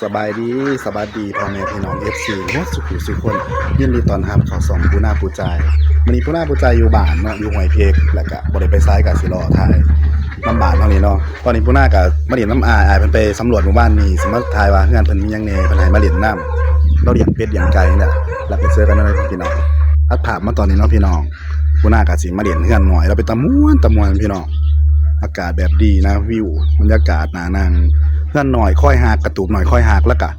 ສະບາຍດີ ສະບາຍດີພໍ່ແມ່ພີ່ນ້ອງ ເອັຟຊີ ໝົດສູ່ຜູ້ສູ່ຄົນ ຍິນດີຕ້ອນຮັບເຂົ້າຊ່ອງປູນາປູຈາຍ. ມື້ນີ້ປູນາປູຈາຍຢູ່ບ້ານເນາະ ຢູ່ຫ້ວຍເພັກ ແລ້ວກະບໍ່ໄດ້ໄປໃສ ກະຊິເລາະຖ່າຍນຳບ້ານເຮົານີ້ເນາະ. ຕອນນີ້ປູນາກະມາຫຼິ້ນນຳອ້າຍ ອ້າຍເພິ່ນໄປສຳຫຼວດໝູ່ບ້ານນີ້ ຊິມາຖ່າຍວ່າເຮືອນເພິ່ນມີຫຍັງແດ່ ເພິ່ນໃຫ້ມາຫຼິ້ນນຳ. ລາວລ້ຽງເປັດລ້ຽງໄກ່ນີ້ແຫຼະ ແລ້ວໄປເຈີກັນນະພີ່ນ້ອງ. ຕັດພາບມາຕອນນີ້ເນາະພີ່ນ້ອງ ປູນາກະຊິມາຫຼິ້ນເຮືອນນ້ອຍ ລາວເປັນຕາມ່ວນ ຕາມ່ວນພີ່ນ້ອງ. ອາກາດແບບດີນະ ວິວບັນຍາກາດໜ້ານັ່ງ ເຮືອນນ້ອຍຄອຍຮັກ ກະຕູບນ້ອຍຄອຍຮັກ ແລ້ວກະ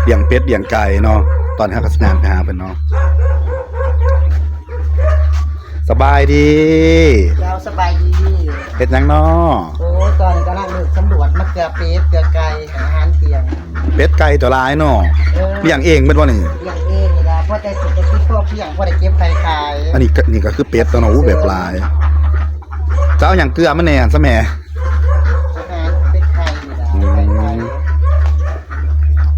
ລ້ຽງເປັດລ້ຽງໄກ່ເນາະ. ຕອນນີ້ເຮົາກະຊິຍ່າງໄປຫາເພິ່ນເນາະ. ສະບາຍດີ. ເຈົ້າ ສະບາຍດີ. ເຮັດຫຍັງເນາະ? ໂອ້ ຕອນນີ້ກຳລັງເລີກສຳຫຼວດ ມາເກືອເປັດເກືອໄກ່ ອາຫານທ່ຽງ. ເປັດໄກ່ຕົວຫຼາຍເນາະ. ເອີ ລ້ຽງເອງເບິດບໍ່ນີ້? ລ້ຽງເອງນີ້ລະ ພໍແຕ່ເສດຖະກິດພໍພຽງ ພໍໄດ້ເກັບໄຂ່ຂາຍ. ອັນນີ້ກະ ນີ້ກະຄືເປັດເນາະ. ໂອ້ ແບບຫຼາຍ. ເຈົ້າເອົາຫຍັງເກືອມັນແດ່ ຊະແໝ? ອາຫານເປັດໄຂ່ນີ້ລະ. ອືມ ໄຂ່ໄກ່.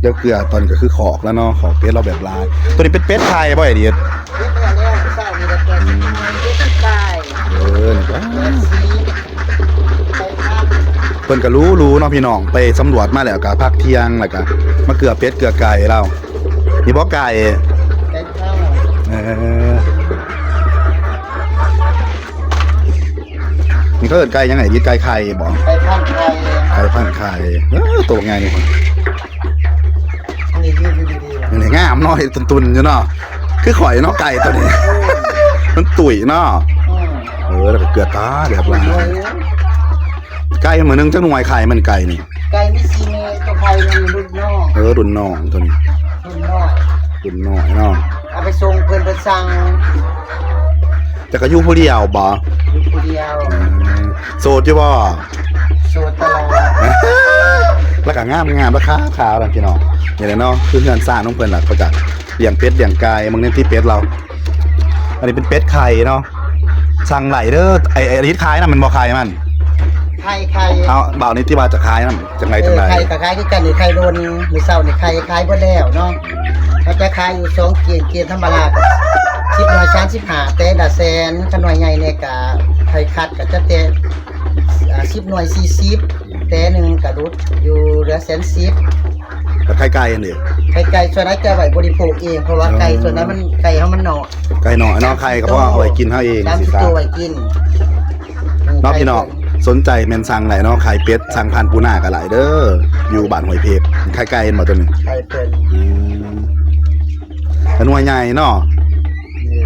ດຽວເກືອຕອນນີ້ກະຄືຄອກແລ້ວເນາະ ຄອກເປັດລາວແບບຫຼາຍ. ໂຕນີ້ເປັນເປັດໄຂ່ບໍ່ ໄອ້ດິດ? ເປັດໄຂ່ແລ້ວ ເຊົ້ານີ້ລະ ແປດສິບ ເຈັດສິບປາຍ. ເອີ ນີ້ກະ ເພິ່ນກະຫຼູໆເນາະພີ່ນ້ອງ ໄປສຳຫຼວດມາແລ້ວກະພັກທ່ຽງ ແລ້ວກະມາເກືອເປັດເກືອໄກ່ລາວ. ນີ້ບໍ່ໄກ່? ໄກ່ຂາວ. ເອີ ນີ້ເຂົາເອີ້ນໄກ່ຫຍັງ ໄອ້ດິດ? ໄກ່ໄຂ່ບໍ່? ໄກ່ພັນໄຂ່. ໄກ່ພັນໄຂ່. ເອີ ໂຕບັກໃຫຍ່ນີ້ພຸ້ນ. ນີ້ ນີ້ ນີ້ ນີ້ ນີ້ ງາມເນາະ ເຮັດຕຸ່ນໆຢູ່ເນາະ ຄືຂ້ອຍເນາະ ໄກ່ໂຕນີ້ ມັນຕຸ້ຍເນາະ. ອືມ ເອີ ແລ້ວກະເກືອຕາແບບວ່າ ໄກ່ມື້ໜຶ່ງຈັກໜ່ວຍໄຂ່ມັນ ໄກ່ນີ້? ໄກ່ມີສີ່ແມ່ ໂຕໄຂ່ນີ້ລຸ້ນນ້ອງ. ເອີ ລຸ້ນນ້ອງໂຕນີ້ ລຸ້ນນ້ອຍ ລຸ້ນນ້ອຍເນາະ. ເອົາໄປສົ່ງເພິ່ນ ເພິ່ນສັ່ງ. ເຈົ້າກະຢູ່ຜູ້ດຽວບໍ່? ຢູ່ຜູ້ດຽວ. ອືມ ໂສດຢູ່ບໍ່? ໂສດຕະຫຼອດ. ແລ້ວກະງາມໆ ລາຄາຂາວນັ້ນພີ່ນ້ອງ. ນີ້ແຫຼະເນາະ ຄືເຮືອນຊານຂອງເພິ່ນລະ ເຂົາກະລ້ຽງເປັດລ້ຽງໄກ່. ເບິ່ງແນມຕີເປັດລາວ. ອັນນີ້ເປັນເປັດໄຂ່ເນາະ ສັ່ງໄດ້ເດີ. ໄອ້ ໄອ້ ໄອ້ລິດຂາຍນຳແມ່ນບໍ່ ໄຂ່ມັນ? ໄຂ່ ໄຂ່ ເອົາ ບ່າວນີ້ທີ່ວ່າຈະຂາຍນຳ ຈັ່ງໃດ ຈັ່ງໃດ? ເອີ ໄຂ່ກະຂາຍຄືກັນນີ້ ໄຂ່ຫຼົ່ນ. ມື້ເຊົ້ານີ້ໄຂ່ຂາຍເບິດແລ້ວເນາະ. ເຮົາຈະຂາຍຢູ່ສອງເກນ ເກນທຳມະດາກະສິບໜ່ວຍສາມສິບຫ້າ ແຕ່ລະແສນ. ຄັນໜ່ວຍໃຫຍ່ແດ່ກະໄຂ່ຄັດກະຈະແຕ່ ອ່າ ສິບໜ່ວຍສີ່ສິບ ແຕ່ໜຶ່ງກະຫຼຸດຢູ່ເຫຼືອແສນສິບ. ແລ້ວໄຂ່ໄກ່ຫັ້ນເດ? ໄຂ່ໄກ່ສ່ວນຫຼາຍຈະໄວ້ບໍລິໂພກເອງ ເພາະວ່າໄກ່ ອໍ ສ່ວນຫຼາຍມັນ ໄກ່ເຮົາມັນນ້ອຍ ໄກ່ນ້ອຍເນາະ. ໄຂ່ກະພໍເອົາໄວ້ກິນເຮົາເອງ ສາມສິບໂຕໄວ້ກິນເນາະພີ່ນ້ອງ. ສົນໃຈແມ່ນສັ່ງໄດ້ເນາະ ໄຂ່ເປັດ ສັ່ງຜ່ານປູນາກະໄດ້ເດີ ຢູ່ບ້ານຫ້ວຍເພັກ. ໄຂ່ໄກ່ເຫັນບໍ່ໂຕນີ້? ໄຂ່ເພິ່ນ. ອືມ ກະໜ່ວຍໃຫຍ່ເນາະ. ນີ້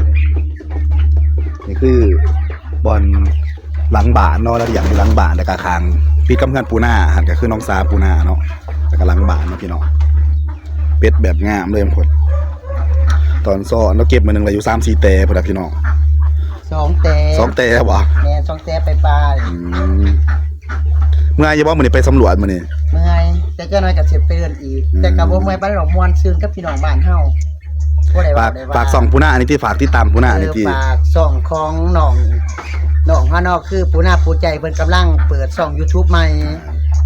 ນີ້ຄືບ່ອນ ຫຼັງບ້ານເນາະ ລະດຽງຢູ່ຫຼັງບ້ານ ແລ້ວກະຂ້າງ ຕິດກັບເຮືອນປູນາຫັ້ນກະຄືນ້ອງສາວປູນາເນາະ. ແລ້ວກະຫຼັງບ້ານເນາະພີ່ນ້ອງ ເປັດແບບງາມເລີຍພຸ້ນ. ຕອນຊ້ອນລາວເກັບມື້ໜຶ່ງລະຢູ່ສາມສີ່ແຕ່ພຸ້ນລະພີ່ນ້ອງ. ສອງແຕ່ ສອງແຕ່ບໍ່? ແມ່ນ ສອງແຕ່ປາຍໆ. ອືມ ເມື່ອຍຢູ່ບໍ່ມື້ນີ້ ໄປສຳຫຼວດມື້ນີ້? ເມື່ອຍ ແຕ່ຈັກໜ້ອຍກະຊິໄປເດີນອີກ. ອືມ ແຕ່ກະບໍ່ເມື່ອຍປານໃດດອກ ມ່ວນຊື່ນກັບພີ່ນ້ອງບ້ານເຮົາ. ບໍ່ໄດ້ວ່າ ຝາກ ໄດ້ວ່າ ຝາກຊ່ອງປູນາອັນນີ້ຕິ ຝາກຕິດຕາມປູນາອັນນີ້ຕິ. ເອີ ຝາກຊ່ອງຂອງນ້ອງ ນ້ອງເຮົາເນາະ ຄືປູນາປູໃຈ ເພິ່ນກຳລັງເປີດຊ່ອງຢູທູບໃໝ່.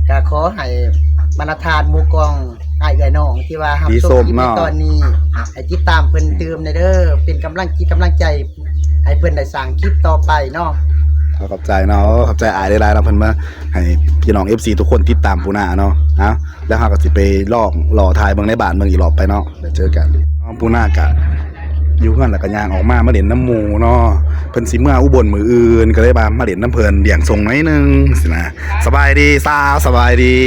ກະຂໍໃຫ້ບັນດາທ່ານໝູ່ກອງ ອ້າຍເອື້ອຍນ້ອງທີ່ວ່າຮັບຊົມຄລິບໃນຕອນນີ້ ໃຫ້ຕິດຕາມເພິ່ນຕື່ມແດ່ເດີ ເປັນກຳລັງຈິດກຳລັງໃຈໃຫ້ເພິ່ນໄດ້ສ້າງຄລິບຕໍ່ໄປເນາະ. ຂໍຂອບໃຈເນາະ ຂອບໃຈອ້າຍຫຼາຍໆເນາະ ເພິ່ນມາໃຫ້ພີ່ນ້ອງເອັຟຊີທຸກຄົນຕິດຕາມປູນາເນາະ. ເອົາ ແລ້ວເຮົາກະຊິໄປລອງເລາະຖ່າຍເບິ່ງໃນບ້ານເບິ່ງອີກລອບໄປເນາະ. ໄປເຈີກັນ. ປູນາກະຢູ່ເຮືອນ ແລ້ວກະຍ່າງອອກມາ ມາຫຼິ້ນນຳໝູ່ເນາະ. ເພິ່ນຊິເມືອອຸບົນມື້ອື່ນ ກະເລີຍວ່າມາຫຼິ້ນນຳເພິ່ນ ລ້ຽງສົ່ງໜ້ອຍໜຶ່ງຊີ້ນະ. ສະບາຍດີສາວ ສະບາຍດີ.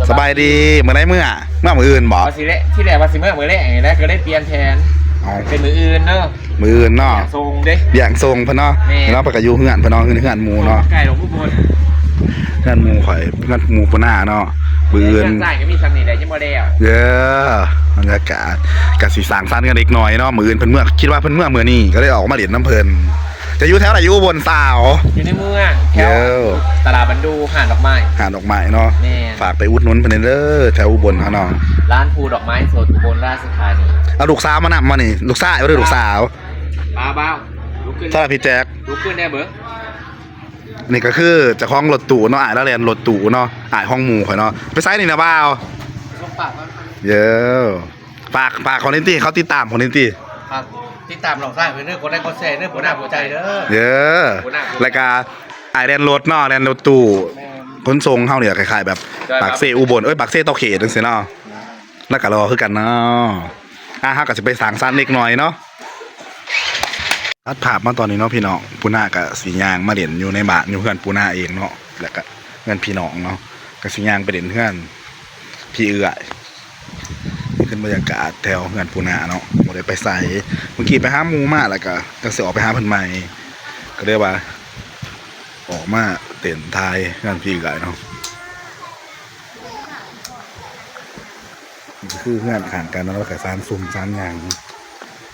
ສະບາຍດີ. ມື້ໃດເມືອ? ເມືອມື້ອື່ນບໍ່? ວ່າຊິແລະ ທີແລກວ່າຊິເມືອມື້ແລງນີ້ແຫຼະ ກະເລີຍປ່ຽນແຜນ. ເອົາ ເປັນມື້ອື່ນເດີ. ມື້ອື່ນເນາະ ລ້ຽງສົ່ງເດ້ ລ້ຽງສົ່ງເພິ່ນເນາະ. ແມ່ນ ເນາະ ເພິ່ນກະຢູ່ເຮືອນເພິ່ນເນາະ ເຮືອນໝູ່ເນາະ. ໄກຫຼວງອຸບົນ ເຮືອນໝູ່ຂ້ອຍ ເຮືອນໝູ່ປູນາເນາະ. ມື້ອື່ນ ເຮືອນຊາຍກະມີຊ່ຳນີ້ແຫຼະ ຍັງບໍ່ແລ້ວ. ເອີ ບັນຍາກາດກະຊິສ້າງສັນກັນເລັກນ້ອຍເນາະ. ມື້ອື່ນເພິ່ນເມືອ ຄິດວ່າເພິ່ນເມືອມື້ນີ້ ກະເລີຍອອກມາຫຼິ້ນນຳເພິ່ນ. ຈະຢູ່ແຖວໃດ ຢູ່ອຸບົນສາວ? ຢູ່ໃນເມືອງ ແຖວ ເອີ ຕະຫຼາດບັນດູ ຫາດດອກໄມ້ ຫາດດອກໄມ້ເນາະ. ແມ່ນ ຝາກໄປອຸດໜູນເພິ່ນແດ່ເດີ ແຖວອຸບົນເຮົາເນາະ. ຮ້ານພູດອກໄມ້ສົດ ອຸບົນລາຊທານີ. ເອົາລູກສາວມານຳມື້ນີ້ ລູກຊາຍບໍ່ ຫຼື ລູກສາວ? ບ່າວ ບ່າວ ລຸກຂຶ້ນ ສະບາຍດີພີ່ແຈັກ ລຸກຂຶ້ນແດ່ເບິ່ງ. ນີ້ກະຄືເຈົ້າຂອງລົດຕູ້ເນາະ ອ້າຍລາວແລ່ນລົດຕູ້ເນາະ ອ້າຍຂອງໝູ່ຂ້ອຍເນາະ. ໄປໃສນີ້ນະບ່າວ? ສົ່ງຝາກກ່ອນ. ເອີ ຝາກ ຝາກຂອງນີ້ຕິ ເຂົາຕິດຕາມຂອງນີ້ຕິ. ຝາກຕິດຕາມນ້ອງຊາຍເພິ່ນເດີ ກົດໄລກົດແຊເດີ ປູນາປູໃຈເດີ. ເອີ ແລ້ວກະອ້າຍແລ່ນລົດເນາະ ແລ່ນລົດຕູ້. ແມ່ນ. ຂົນສົ່ງເຮົານີ້ ຄ້າຍໆແບບ ໂດຍ ປາກເຊອຸບົນ ເອີຍ ປາກເຊເຕົາເຂດຈັ່ງຊີ້ເນາະ. ແລ້ວກໍລໍຄືກັນເນາະ. ອ່າ ເຮົາກໍຊິໄປສ້າງສັນເລັກນ້ອຍເນາະ. ຕັດພາບມາຕອນນີ້ເນາະພີ່ນ້ອງ, ປູນາກໍຊິຍ່າງມາຫຼິ້ນຢູ່ໃນບ້ານ ຢູ່ເຮືອນປູນາເອງເນາະ, ແລ້ວກໍເຮືອນພີ່ນ້ອງເນາະ, ກໍຊິຍ່າງໄປຫຼິ້ນເຮືອນພີ່ເອື້ອຍ. ນີ້ຄືບັນຍາກາດແຖວເຮືອນປູນາເນາະ, ບໍ່ໄດ້ໄປໃສ. ເມື່ອກີ້ໄປຫາໝູ່ມາ ແລ້ວກໍຈັ່ງຊິອອກໄປຫາເພິ່ນໃໝ່, ກໍເລີຍວ່າອອກມາເຕັ້ນຖ່າຍເຮືອນພີ່ເອື້ອຍເນາະ. ນີ້ຄືເຮືອນຂ້າງກັນເນາະ, ແລ້ວກໍສານຊຸ່ມສານຫຍັງ.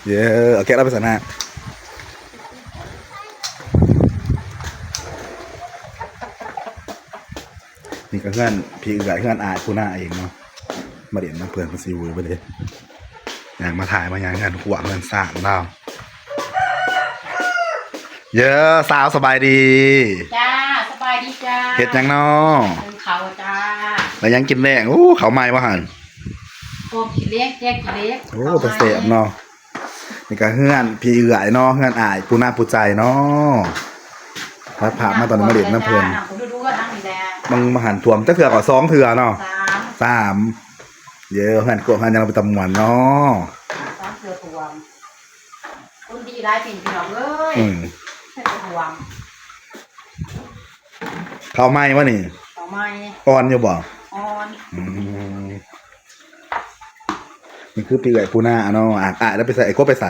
ເອີ ເອົາແກະລາວໄປໃສ່ນະ. ນີ້ກໍເຮືອນພີ່ເອື້ອຍ ເຮືອນອ້າຍປູນາເອງເນາະ, ມາຫຼິ້ນນຳເພື່ອນ ເພິ່ນຊິຫວື່ນເດ້. ຍ່າງມາຖ່າຍມາຫຍັງ ເຮືອນຂວ້າງເຮືອນສ້າງລາວ. ເຢີ ສາວສະບາຍດີ. ຈ້າ ສະບາຍດີຈ້າ. ເຮັດຫຍັງເນາະ? ໜຶ້ງເຂົ້າຈ້າ. ແລ້ວຫຍັງກິນແລງ? ໂອ້ ເຂົ້າໃໝ່ບໍ່ຫັ້ນ? ຕົ້ມຂີ້ເຫຼັກ ແກງຂີ້ເຫຼັກ. ໂອ້ ເຂົ້າໃໝ່ ຕາແຊບເນາະ. ນີ້ກໍເຮືອນພີ່ເອື້ອຍເນາະ, ເຮືອນອ້າຍປູນາປູໃຈເນາະ. ຕັດພາບມາຕອນມາຫຼິ້ນນຳເພິ່ນ. ນ້ຳຖ້ວມ ນ້ຳຖ້ວມ ດູໆ ທາງນີ້ແຫຼະ. ມັນບໍ່ຫັນຖ້ວມຈັກເທື່ອກໍສອງເທື່ອເນາະ. ສາມ ສາມ. ເຢີ ເຮືອນກວາງເຮືອນຫຍັງເປັນຕາມ່ວນເນາະ. ສາມເທື່ອຖ້ວມ. ຄົນດີຫຼາຍປີ ພີ່ນ້ອງເອີຍ. ອືມ ເຮັດກະຖ້ວມ. ເຂົ້າໃໝ່ບໍ່ນີ້? ເຂົ້າໃໝ່. ອ່ອນຢູ່ບໍ່? ອ່ອນ. ອືມ ນີ້ຄືພີ່ເອື້ອຍປູນາເນາະ. ອາ ອ້າຍລາວໄປໃສ? ໄອ້ກົບໄປໃສ? ອ້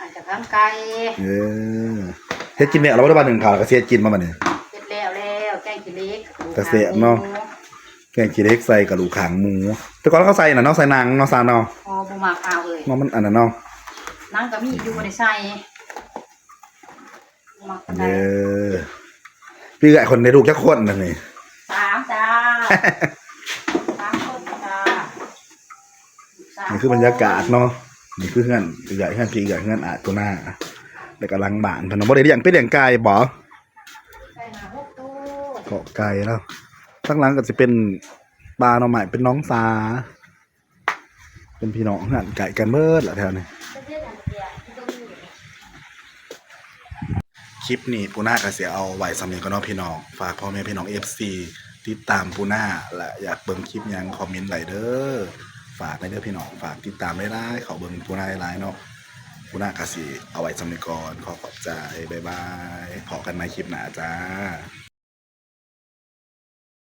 າຍຈະທາງໄກ. ເອີ ເຮັດກິນແລ້ວ ແລ້ວບໍ່ໄດ້ວ່າໜຶ້ງເຂົ້າ ແລ້ວກໍຊິເຮັດກິນບໍ່ບັດນີ້? ເຮັດແລ້ວແລ້ວ ແກງຂີ້ເຫຼັກ ຕາແຊບເນາະ. ແກງຂີ້ເຫຼັກໃສ່ກະດູກຂາງໝູ. ແຕ່ກ່ອນເຂົາໃສ່ນະເນາະ, ໃສ່ໜັງເນາະ ສາວເນາະ. ອໍ ບໍ່ມັກເອົາເອີຍ. ເນາະ ມັນອັນນັ້ນເນາະ. ໜັງກໍມີຢູ່ ບໍ່ໄດ້ໃສ່. ບໍ່ມັກປານໃດ. ເດີ ພີ່ເອື້ອຍຄົນໄດ້ລູກຈັກຄົນລະນີ້? ສາມຈ້າ. ສາມຄົນຈ້າ. ນີ້ຄືບັນຍາກາດເນາະ. ນີ້ຄືເຮືອນເອື້ອຍ ເຮືອນພີ່ເອື້ອຍ ເຮືອນອ້າຍປູນາ. ແລ້ວກໍຫຼັງບ້ານເພິ່ນ ບໍ່ໄດ້ລ້ຽງເປັດລ້ຽງໄກ່ບໍ່? ໄກ່ຫ້າຫົກໂຕ. ເກາະໄກ່ເນາະ. ທາງຫຼັງກໍຊິເປັນປ່າໜໍ່ໄມ້ ເປັນໜອງສາ. ເປັນພີ່ນ້ອງເຮືອນໃກ້ກັນເບິດລະແຖວນີ້. ຄລິບນີ້ປູນາກໍຊິເອົາໄວ້ສ່ຳນີ້ກ່ອນເນາະພີ່ນ້ອງ. ຝາກພໍ່ແມ່ພີ່ນ້ອງເອັຟຊີຕິດຕາມປູນາ ແລະ ຢາກເບິ່ງຄລິບຫຍັງຄອມເມັນໄດ້ເດີ. ຝາກແດ່ເດີພີ່ນ້ອງ, ຝາກຕິດຕາມຫຼາຍໆ ເຂົ້າເບິ່ງປູນາຫຼາຍໆເນາະ. ປູນາກໍຊິເອົາໄວ້ສ່ຳນີ້ກ່ອນ. ຂໍຂອບໃຈ. ບາຍບາຍ. ພໍ້ກັນໃໝ່ຄລິບໜ້າຈ້າ.